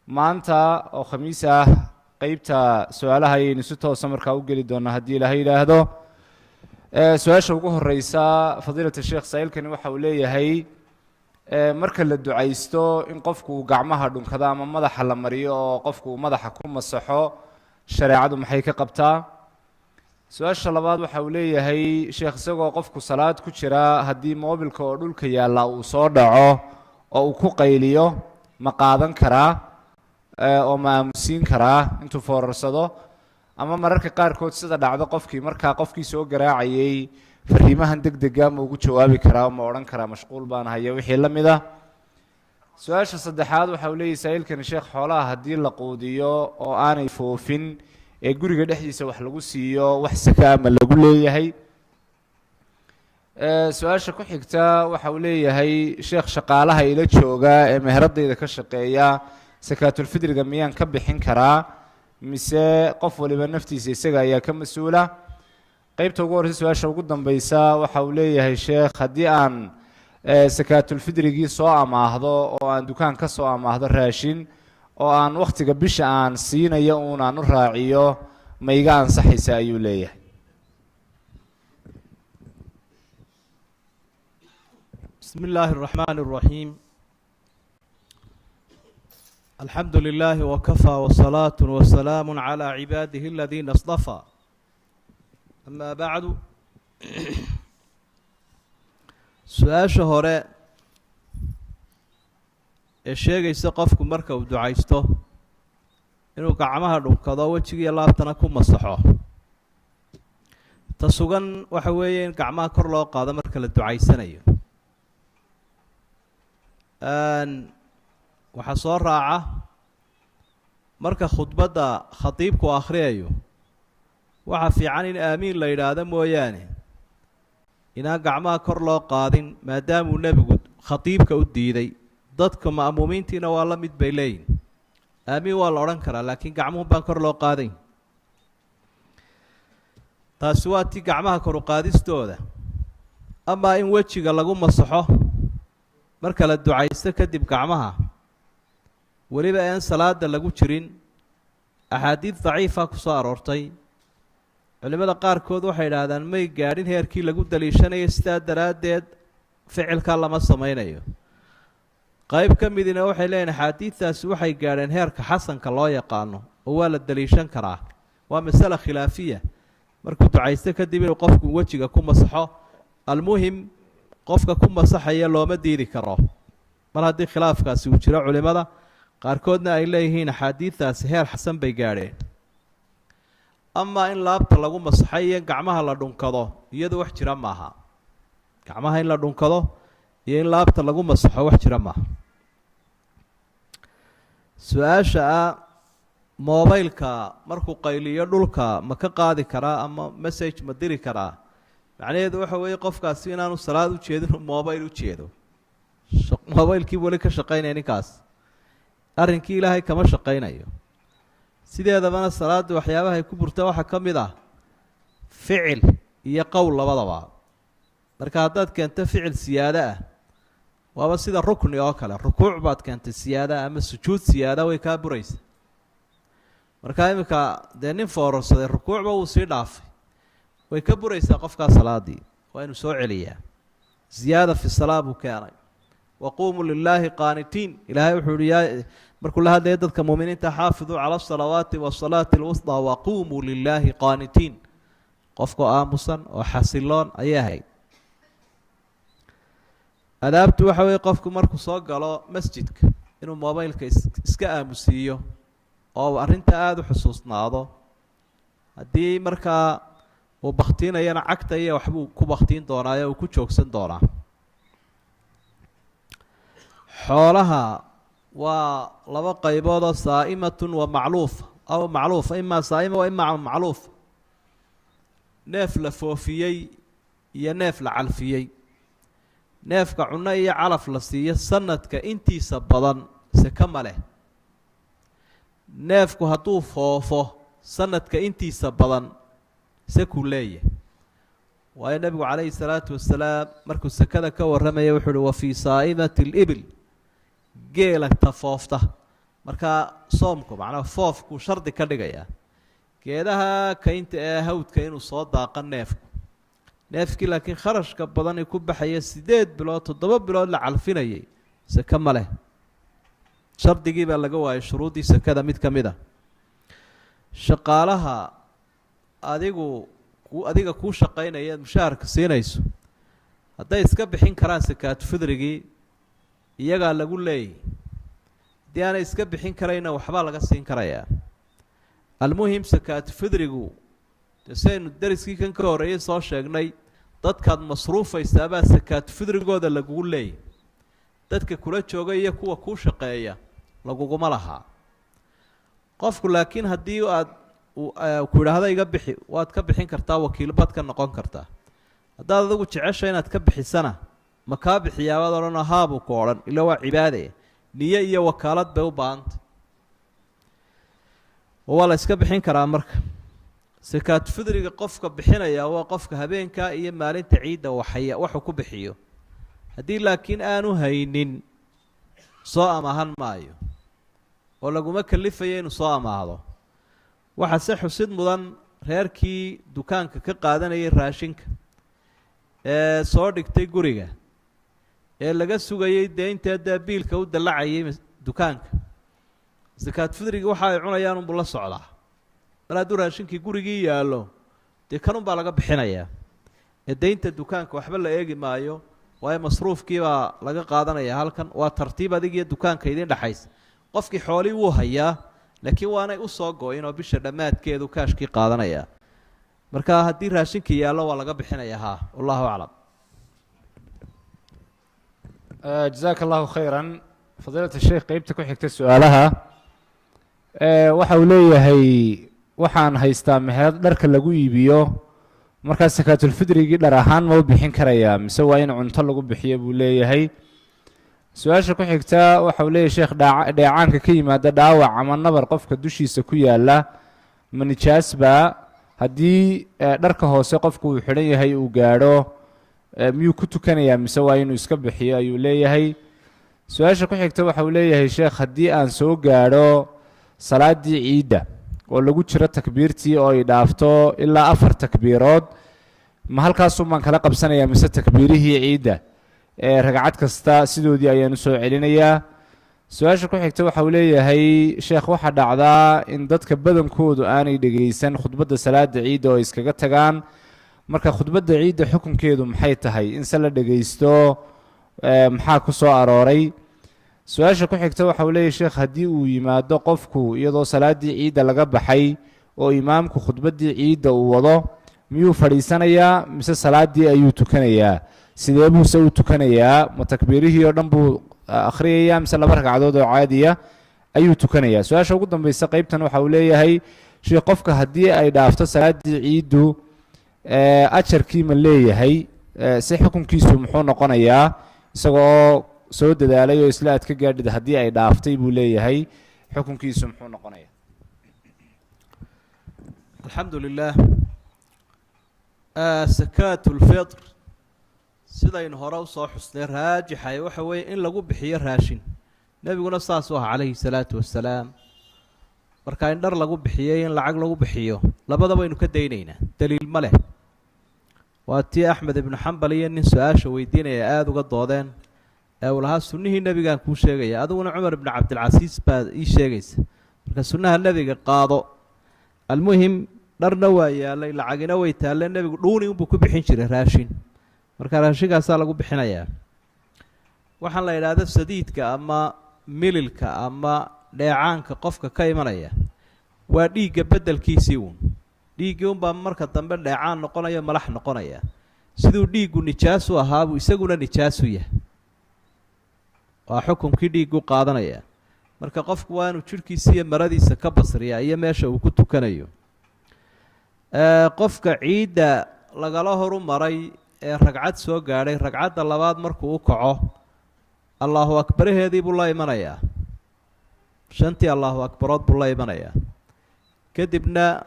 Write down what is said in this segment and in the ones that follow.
Maanta oo Khamiis ah, qeybta su-aalaha ayaynu si toosa markaa u geli doonaa haddii Ilaahay yidhaahdo. Su-aasha ugu horeysa, fadiilata sheekh, saa'ilkani waxa uu leeyahay: marka la ducaysto in qofku uu gacmaha dhunkado ama madaxa la mariyo oo qofku uu madaxa ku masaxo, shareecadu maxay ka qabtaa? Su-aasha labaad waxa uu leeyahay: sheekh, isagoo qofku salaad ku jira haddii moobilka oo dhulka yaalla uu soo dhaco oo uu ku qayliyo, ma qaadan karaa oo ma aamusiin karaa intuu foorarsado? Ama mararka qaarkood sida dhacdo, qofkii markaa qofkii soo garaacayay fariimahan deg dega ma ugu jawaabi karaa oo ma odhan karaa mashquul baan haya, wixii la mid ah? Su-aasha saddexaad waxa uu leeyahy saa'ilkani: sheekh, xoolaha haddii la quudiyo oo aanay foofin ee guriga dhexdiisa wax lagu siiyo, wax saka ama lagu leeyahay? Su-aasha ku xigta waxa uu leeyahay: sheekh, shaqaalaha ila jooga ee meheradayda ka shaqeeya sakaatulfidriga miyaan ka bixin karaa, mise qof waliba naftiisa isaga ayaa ka mas-uula? Qeybta ugu horreysa, su-aasha ugu dambeysa waxa uu leeyahay: sheekh, haddii aan sakaatulfidrigii soo amaahdo oo aan dukaan ka soo amaahdo raashin oo aan wakhtiga bisha aan siinayo uun aan u raaciyo, ma iga ansaxaysa, ayuu leeyahay. بسم الله الرحمن الرحيم، الحمد لله وكفى، وصلاة وسلام على عباده الذين اصطفى، أما بعد. Su-aasha hore ee sheegaysa qofku marka uu ducaysto inuu gacmaha dhunkado, wejigiiyo laabtana ku masaxo, ta sugan waxa weeye in gacmaha kor loo qaado marka la ducaysanayo. Waxaa soo raaca marka khudbadda khatiibku akhriyayo, waxaa fiican in aamiin la yidhaahdo mooyaane inaan gacmaha kor loo qaadin, maadaamuu nebigu khatiibka u diiday. Dadka ma'muumiintiina waa la mid bay leeyihin. Aamiin waa la odhan karaa, laakiin gacmuhu baan kor loo qaadayn. Taasi waa ti gacmaha kor u qaadistooda. Amaa in wejiga lagu masaxo marka la ducaysto kadib gacmaha, weliba aan salaada lagu jirin, axaadiid daciifa ku soo aroortay. Culimmada qaarkood waxay idhaahdaan may gaadhin heerkii lagu daliishanayay, sidaa daraaddeed ficilka lama samaynayo. Qayb ka midina waxay leeyihin axaadiidtaasi waxay gaadheen heerka xasanka loo yaqaano oo waa la daliishan karaa. Waa masale khilaafiya markuu ducaysto kadib inuu qofku wejiga ku masaxo. Almuhim, qofka ku masaxaya looma diidi karo mar haddii khilaafkaasi uu jiro, culimmada qaarkoodna ay leeyihiin axaadiidtaasi heer xasan bay gaadheen. Amaa in laabta lagu masaxay iyo in gacmaha la dhunkado, iyadu wax jira maaha. Gacmaha in la dhunkado iyo in laabta lagu masaxo wax jira maaha. Su-aasha ah mobaylka markuu qayliyo dhulka ma ka qaadi karaa ama message ma diri karaa, macnaheedu waxa weeye qofkaasi inaanu salaad u jeedin, mobayl u jeedo. Mobaylkii weli ka shaqaynaya ninkaas, arrinkii Ilaahay kama shaqaynayo. Sideedabana salaadda waxyaabahay ku burta waxaa ka mid ah ficil iyo qowl labadaba. Marka haddaad keento ficil siyaado ah, waaba sida rukni oo kale, rukuuc baad keentay siyaada ama sujuud siyaada, way kaa buraysa. Marka iminka dee nin foorarsaday rukuucba wuu sii dhaafay, way ka buraysaa qofkaa salaadii, waa inuu soo celiyaa. Ziyaada fi salaa buu keenay. Waquumuu lilaahi qaanitiin, Ilaahay wuxuu yihi yaa markuu la hadlaya dadka muuminiinta: xaafiduu cala asalawaati wasalaati alwusطى waquumuu lilaahi qaanitiin. Qofkoo aamusan oo xasiloon ayay ahayd. Adaabtu waxa weeye qofku markuu soo galo masjidka inuu mobaylka iska aamusiiyo oo arrinta aada u xusuusnaado. Haddii markaa uu baktiinayana, cagta iyo waxbuu ku baktiin doonaayo, uu ku joogsan doonaa. Xoolaha waa laba qayboodoo: saa'imatun wa macluufa, aw macluufa, imaa saa'ima wa imaa macluufa. Neef la foofiyey iyo neef la calfiyey. Neefka cunno iyo calaf la siiyo sanadka intiisa badan seke ma leh. Neefku hadduu foofo sanadka intiisa badan, sekuu leeyahay. Waayo, nebigu calayhi salaatu wasalaam markuu sekada ka warramaya wuxuu uhi: wa fii saa'imati alibil, geela tafoofta. Markaa soomku macnaha foofkuu shardi ka dhigayaa geedaha kaynta ee hawdka inuu soo daaqa neefku. Neefkii laakiin kharashka badani ku baxaya 8 bilood, 7 bilood la calfinayay, seke ma leh. Shardigii baa laga waayay, shuruuddii sekada mid ka mid a. Shaqaalaha adigu ku adiga kuu shaqaynaya aad mushaharka siinayso, hadday iska bixin karaan sakaatu fidrigii, iyagaa lagu leeyahy. Haddii aanay iska bixin karayna, waxbaa laga siin karayaa. Almuhim, sakaatu fidrigu dee sidaynu dariskii kan ka horreeyay soo sheegnay, dadkaad masruufaysaabaa sakaatu fidrigooda lagugu leeyahy. Dadka kula jooga iyo kuwa kuu shaqeeya laguguma lahaa qofku. Laakiin haddii aad ku idhaahda "iga bixi", waad ka bixin kartaa, wakiilbaad ka noqon kartaa. Haddaad adigu jecesha inaad ka bixisana, "Ma kaa bixiyaabaad odhanoo?" "Haabuu ku odhan. Ila waa cibaade, niyo iyo wakaalad bay u baahantay, oo waa la iska bixin karaa. Marka sakaatu fidriga qofka bixinaya waa qofka habeenka iyo maalinta ciidda waxaya waxuu ku bixiyo. Haddii laakiin aanu haynin, soo amaahan maayo oo laguma kalifayo inuu soo amaahdo. Waxaa se xusid mudan, reerkii dukaanka ka qaadanayay raashinka ee soo dhigtay guriga ee laga sugayey dee intee dee biilka u dallacayay dukaanka, sakaat fidrigi waxa ay cunayaan unbuu la socdaa. Mar hadduu raashinkii gurigii yaallo, dee kanun baa laga bixinayaa ee deynta dukaanka waxba la eegi maayo, waayo masruufkii baa laga qaadanaya. Halkan waa tartiib adig iyo dukaanka idin dhexaysa. Qofkii xoolii wuu hayaa, laakiin waanay usoo go-in oo bisha dhammaadkeedu kaashkii qaadanaya. Marka haddii raashinkii yaallo, waa laga bixinaya. Haa, wallahu aclam. Jazaaka allahu khayran, fadiilat sheikh. Qeybta ku xigta su-aalaha waxa uu leeyahay: waxaan haystaa meherad dharka lagu iibiyo, markaa sakaatulfidrigii dhar ahaan ma u bixin karayaa mise waa in cunto lagu bixiyo, buu leeyahay. Su-aasha ku xigta waxa uu leeyahay: sheekh, dheecaanka ka yimaada dhaawac ama nabar qofka dushiisa ku yaalla ma nijaas baa? Haddii dharka hoose qofku uu xidhan yahay uu gaadho, miyuu ku tukanayaa mise waa inuu iska bixiyo, ayuu leeyahay. Su-aasha ku xigta waxa uu leeyahay: sheekh, haddii aan soo gaadho salaaddii ciidda oo lagu jiro takbiirtii oo ay dhaafto ilaa afar takbiirood, ma halkaasuun baan kala qabsanayaa mise takbiirihii ciidda ee ragcad kasta sidoodii ayaan usoo celinayaa? Su-aasha ku xigta waxa uu leeyahay: sheekh, waxaa dhacdaa in dadka badankoodu aanay dhegaysan khudbadda salaada ciidda oo iskaga tagaan. Marka khudbadda ciidda xukunkeedu maxay tahay? In se la dhegaysto, maxaa ku soo arooray? Su-aasha ku xigta waxa uu leeyahay: sheekh, haddii uu yimaado qofku iyadoo salaaddii ciidda laga baxay oo imaamku khudbaddii ciidda uu wado, miyuu fadhiisanayaa mise salaaddii ayuu tukanayaa? Sidee buuse u tukanayaa? Ma takbiirihii oo dhan buu akhriyayaa mise laba ragcadood oo caadiya ayuu tukanayaa? Su-aasha ugu dambaysa qeybtan waxa uu leeyahay: sheekh, qofka haddii ay dhaafto salaaddii ciiddu, ajarkii ma leeyahay? Si xukunkiisu muxuu noqonayaa isagoo soo dadaalay oo isla aad ka gaadhid haddii ay dhaaftay, buu leeyahay, xukunkiisu muxuu noqonayaa? Alxamdu lilah. Sakaat lfitr, sidaynu hore usoo xusnay, raajixay waxa weeye in lagu bixiyo raashin. Nebiguna saasuu ah calayhi salaatu wasalaam. Marka in dhar lagu bixiyey, in lacag lagu bixiyo, labada baynu ka daynaynaa, daliil ma leh. Waa tii Axmed ibnu Xambal iyo nin su-aasha weydiinaya aada uga doodeen ee uu lahaa: "Sunnihii nebigaan kuu sheegaya, adiguna Cumar ibnu Cabdilcasiis baad ii sheegaysa, marka sunnaha nebiga qaado." Almuhim, dharna waa yaalay, lacagina way taalle. Nebigu dhuuni unbuu ku bixin jiray raashin, marka raashinkaasaa lagu bixinayaa. Waxaan la idhaahda sadiidka ama mililka ama dheecaanka qofka ka imanaya waa dhiigga beddelkiisii uun. Dhiiggii unbaa marka dambe dheecaan noqonaya, malax noqonaya. Siduu dhiiggu nijaasu ahaabuu isaguna nijaasu yahay, waa xukumkii dhiiggu qaadanaya. Marka qofku waa inuu jidhkiisa iyo maradiisa ka basriyaa iyo meesha uu ku tukanayo. Qofka ciidda lagala horu maray ee ragcad soo gaadhay, ragcadda labaad markuu u kaco, allahu akbaraheedii buu la imanayaa, shantii allahu akbarood buu la imanayaa. Kadibna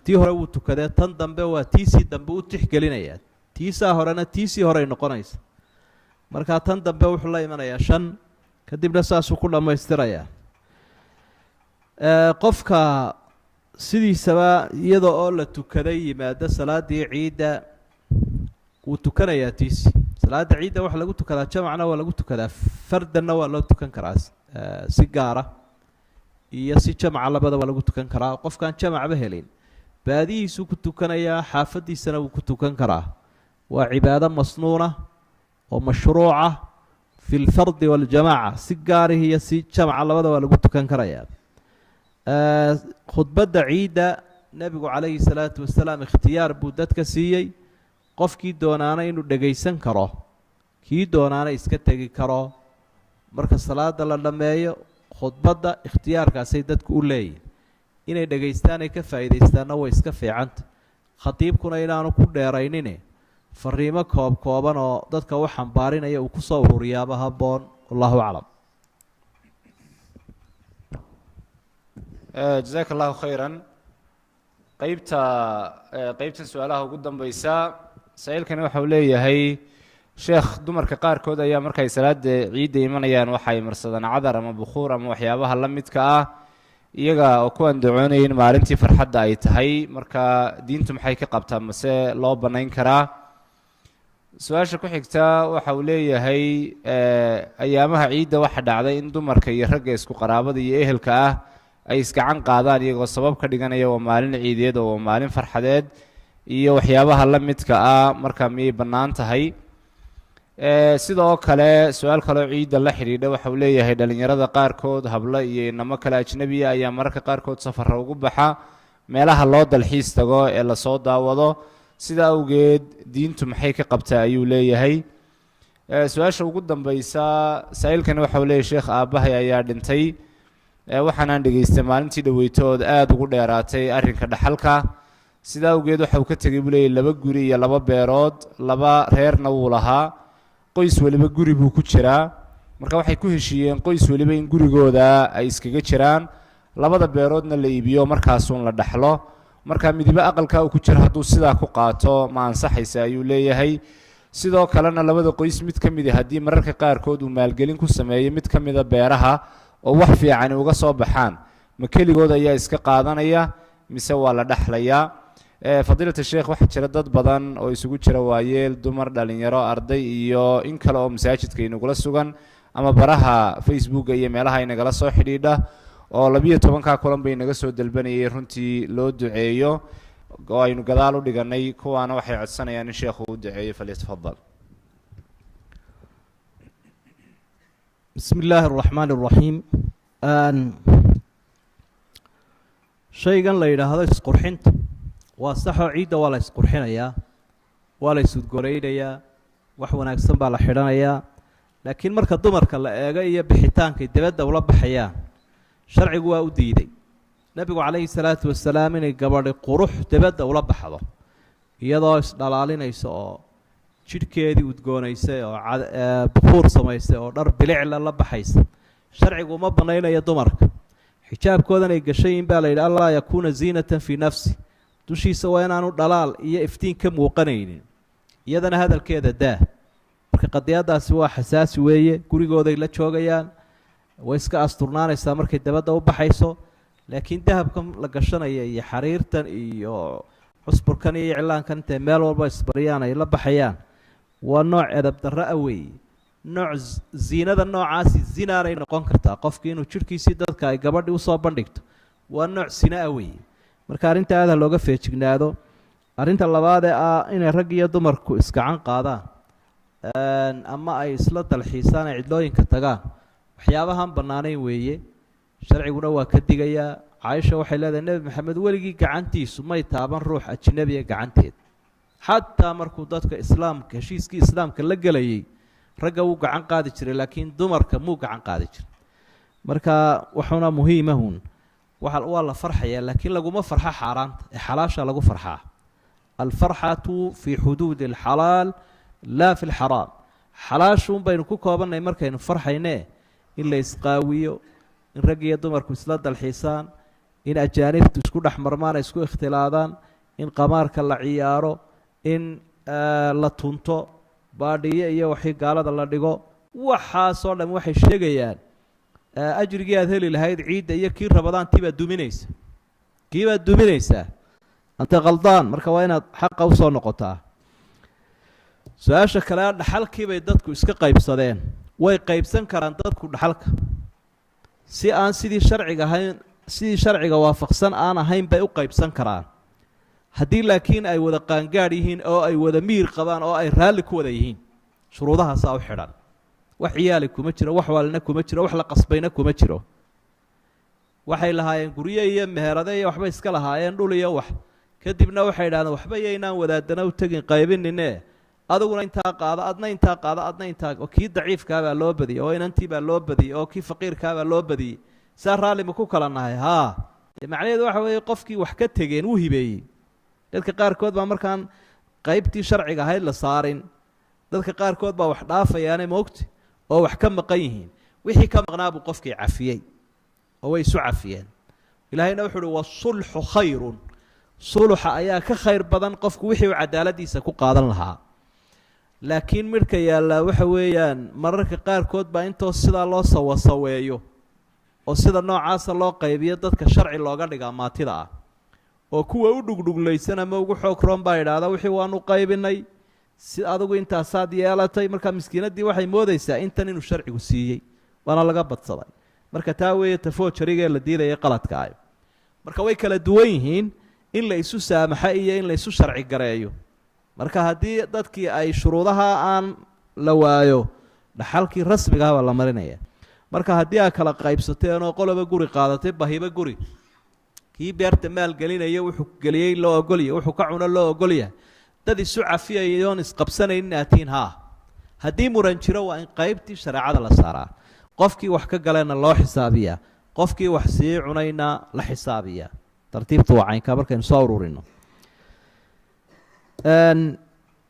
tii hore wuu tukadee, tan dambe waa tiisii dambe u tixgelinayaa, tiisaa horena tiisii horey noqonaysa. Markaa tan dambe wuxuu la imanayaa shan, kadibna saasuu ku dhammaystirayaa. Qofka sidiisaba iyada oo la tukaday yimaado salaadii ciidda, wuu tukanayaa tiisi. Salaadda ciidda waxaa lagu tukadaa jamacna waa lagu tukadaa, fardanna waa loo tukan karaa, si gaara iyo si jamca labada waa lagu tukan karaa. Qofkaan jamacba helin baadihiisuu ku tukanayaa, xaafaddiisana wuu ku tukan karaa. Waa cibaado masnuuna oo mashruuca fi lfardi waاljamaca, si gaarihi iyo si jamca labada waa lagu tukan karayaa. Khudbadda ciidda nebigu calayhi salaatu wasalaam ikhtiyaar buu dadka siiyey: qofkii doonaana inuu dhegaysan karo, kii doonaana iska tegi karo. Marka salaada la dhammeeyo khudbadda ikhtiyaarkaasay dadku u leeyihin inay dhegaystaan ay ka faa'iidaystaanna way iska fiicanta. Khatiibkuna inaanu ku dheeraynine fariimo koob kooban oo dadka u xambaarinaya uu kusoo ururiyaaba habboon. Wallahu aclam. Jazaaka allahu khayran. Qeybta qeybtan su-aalaha ugu dambeysa, saa-iilkani waxa uu leeyahay: sheekh, dumarka qaarkood ayaa markay salaada ciidda imanayaan waxay marsadaan cadar ama bukhuur ama waxyaabaha la midka ah, iyaga oo ku andacoonaya in maalintii farxadda ay tahay. Marka diintu maxay ka qabtaa? Mase loo bannayn karaa? Su-aasha ku xigta waxa uu leeyahay: ayaamaha ciidda waxa dhacday in dumarka iyo ragga isku qaraabada iyo ehelka ah ay isgacan qaadaan, iyagoo sabab ka dhiganaya waa maalin ciideed oo waa maalin farxadeed iyo waxyaabaha la midka ah. Marka miyay bannaan tahay? Sidoo kale su-aal kaloo ciidda la xidhiidha waxa uu leeyahay: dhalinyarada qaarkood, hablo iyo inamo kale ajnabiya, ayaa mararka qaarkood safarra ugu baxa meelaha loo dalxiis tago ee lasoo daawado. Sida awgeed diintu maxay ka qabtaa, ayuu leeyahay. Su-aasha ugu dambeysa, saa-iilkani waxa uu leeyahay: sheekh, aabbahay ayaa dhintay. Waxaanaan dhegaystay maalintii dhaweyto ood aada ugu dheeraatay arrinka dhaxalka. Sidaa awgeed waxa uu ka tegey, buu leeyahy, laba guri iyo laba beerood, laba reerna wuu lahaa, qoys weliba guri buu ku jiraa. Marka waxay ku heshiiyeen qoys weliba in gurigooda ay iskaga jiraan, labada beeroodna la iibiyo, markaasuun la dhaxlo. Marka midibo aqalka uu ku jiro hadduu sidaa ku qaato, ma ansaxaysa, ayuu leeyahay. Sidoo kalena labada qoys mid ka midi haddii mararka qaarkood uu maalgelin ku sameeyo mid ka mida beeraha oo wax fiicani uga soo baxaan, ma keligood ayaa iska qaadanaya mise waa la dhexlayaa? Fadiilata sheekh, waxaa jira dad badan oo isugu jira waayeel, dumar, dhalinyaro, arday iyo in kale oo masaajidka inagula sugan ama baraha Facebooka iyo meelaha inagala soo xidhiidha oo 12-kaa kulan bay inaga soo dalbanayay runtii loo duceeyo oo aynu gadaal u dhiganay. Kuwaana waxay codsanayaan in sheekhu u duceeyo. Falyatafadal. Bismi illaahi araxmaan araxiim. Shaygan la yidhaahdo isqurxinta waa saxoo, ciidda waa la isqurxinayaa, waa la isudgoraynayaa, wax wanaagsan baa la xidhanayaa. Laakiin marka dumarka la eego iyo bixitaankay dibadda ula baxayaan, sharcigu waa u diiday. Nebigu calayhi salaatu wasalaam inay gabadhi qurux dibadda ula baxdo iyadoo isdhalaalinaysa oo jidhkeedii udgoonaysay oo bukhuur samaysay oo dhar bilicla la baxaysa, sharcigu uma banaynayo dumarka. Xijaabkoodan ay gashayin baa la yidhi anlaa yakuuna ziinatan fii nafsi, dushiisa waa inaanu dhalaal iyo iftiin ka muuqanaynin. Iyadana hadalkeeda daa. Marka qadiyadaasi waa xasaasi weeye. Gurigooday la joogayaan, way iska asturnaanaysaa markay dabadda u baxayso. Laakiin dahabkan la gashanaya iyo xariirtan iyo cusburkan iyo iclaankan intay meel walba isbariyaan ay la baxayaan waa nooc edab darro ah weeye. Nooc ziinada noocaasi zinaanay noqon kartaa. Qofkii inuu jidhkiisii dadka ay gabadhii usoo bandhigto waa nooc sina ah weeye. Marka arrinta aada looga feejignaado. Arrinta labaad ee ah inay rag iyo dumarku isgacan qaadaan ama ay isla dalxiisaan, ay cidlooyinka tagaan, waxyaabahan bannaanayn weeye, sharciguna waa ka digayaa. Caaisha waxay leedahay, Nebi Maxamed weligii gacantiisu may taaban ruux ajnabiya gacanteed. Xataa markuu dadka islaamka heshiiskii islaamka la gelayay, ragga wuu gacan qaadi jiray, laakiin dumarka muu gacan qaadi jiray. Marka wuxuuna muhiimahun waa waa la farxayaa, laakiin laguma farxo xaaraanta ee xalaasha lagu farxaa. Alfarxatu fi xuduudi alxalaal laa fi lxaraam. Xalaashuun baynu ku koobannay markaynu farxaynee. In la isqaawiyo, in rag iyo dumarku isla dalxiisaan, in ajaanibtu isku dhex marmaan, ay isku ikhtilaadaan, in qamaarka la ciyaaro, in la tunto baadhiyo iyo waxii gaalada la dhigo, waxaasoo dham waxay sheegayaan Ajrigii aad heli lahayd ciidda iyo kii rabadaantii baad duminaysa, kii baad duminaysaa. Anta khaldaan. Marka waa inaad xaqa usoo noqotaa. Su-aasha kale, dhaxalkii bay dadku iska qaybsadeen. Way qaybsan karaan dadku dhaxalka si aan sidii sharciga ahayn, sidii sharciga waafaqsan aan ahayn bay u qaybsan karaan, haddii laakiin ay wada qaangaadh yihiin oo ay wada miyir qabaan oo ay raalli ku wada yihiin. Shuruudahaasaa u xidhan. Wax ciyaali kuma jiro, wax waalina kuma jiro, wax la qasbayna kuma jiro. Waxay lahaayeen guryo iyo meherade iyo waxbay iska lahaayeen, dhul iyo wax. Kadibna waxay idhahdeen, waxba yaynaan wadaadana u tegin qaybinine, adiguna intaa qaado, adna intaa qaado, adna intaa. Oo kii daciifkaabaa loo badiyey, oo inantiibaa loo badiyey, oo kii faqiirkaabaa loo badiyey. Saa raalli ma ku kala nahay? Haa. Dee macnaheedu waxa weeye, qofkii wax ka tegeen wuu hibeeyey. Dadka qaarkood baa markaan qaybtii sharciga ahayd la saarin, dadka qaarkood baa wax dhaafayaane, moogti, oo wax ka maqan yihiin. Wixii ka maqnaa buu qofkii cafiyey oo way isu cafiyeen. Ilaahayna wuxu uhi: والصلح خير. Suluxa ayaa ka khayr badan qofku wixii uu cadaaladiisa ku qaadan lahaa. Laakiin midhka yaallaa waxa weeyaan, mararka qaarkood baa intoo sidaa loo sawasaweeyo oo sida noocaasa loo qaybiyo dadka sharci looga dhigaa maatida ah, oo kuwa u dhugdhuglaysan ama ugu xoog roon baa idhaahda, wixii waanu qaybinay, si adigu intaasaad yeelatay. Markaa miskiinaddii waxay moodaysaa intan inuu sharcigu siiyey, waana laga badsaday. Marka taa weeye tafoojarigaee la diidaya, qaladka ah. Marka way kala duwan yihiin in la isu saamaxo iyo in la isu sharci gareeyo. Marka haddii dadkii ay shuruudaha aan la waayo, dhaxalkii rasmigaha baa la marinaya. Marka haddii aad kala qaybsateen oo qoloba guri qaadatay, bahiba guri, kii beerta maalgelinaya wuxuu geliyey loo ogolyahy, wuxuu ka cuno loo ogolyahay, dad isu cafiyayoon isqabsanaynin aatiin, haa. Haddii muran jiro, waa in qaybtii shareecada la saaraa, qofkii wax ka galeenna loo xisaabiyaa, qofkii wax sii cunayna la xisaabiyaa. Tartiibta waa caynkaa. Markaynu soo ururino,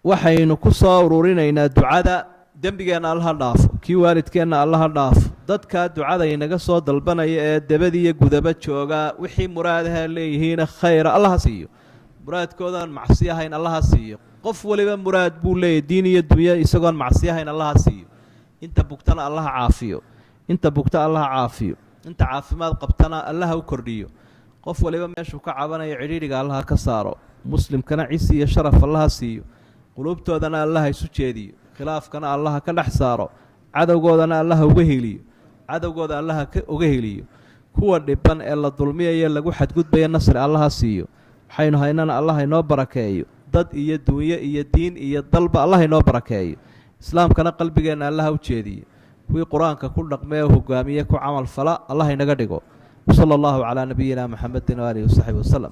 waxaynu ku soo ururinaynaa ducada. Dembigeenna Allaha dhaafo, kii waalidkeenna Allaha dhaafo. Dadkaa ducada inaga soo dalbanaya ee debadiiyo gudaba jooga, wixii muraadaha leeyihiina khayra Allaha siiyo, muraadkoodaan macsi ahayn Allaha siiyo. Qof waliba muraad buu leeyahy, diin iyo dunya, isagoon macsi ahayn Allaha siiyo. Inta bugtana Allaha caafiyo, inta bugta Allaha caafiyo, inta caafimaad qabtana Allaha u kordhiyo. Qof waliba meeshuu ka cabanayo cidhiidhiga Allaha ka saaro. Muslimkana cisi iyo sharaf Allaha siiyo, quluubtoodana Allaha isu jeediyo, khilaafkana Allaha ka dhex saaro, cadowgoodana Allaha uga heliyo, cadowgooda Allaha ka uga heliyo. Kuwa dhiban ee la dulmiyayo, lagu xadgudbaya, nasri Allaha siiyo. Waxaynu haynana Allah inoo barakeeyo, dad iyo dunyo iyo diin iyo dalba Allah inoo barakeeyo. Islaamkana qalbigeenna Allaha u jeediyo. Kuwii Qur-aanka ku dhaqmee hogaamiye, ku camal fala, Allah inaga dhigo. وصلى الله على نبينا محمد وآله وصحبه وسلم.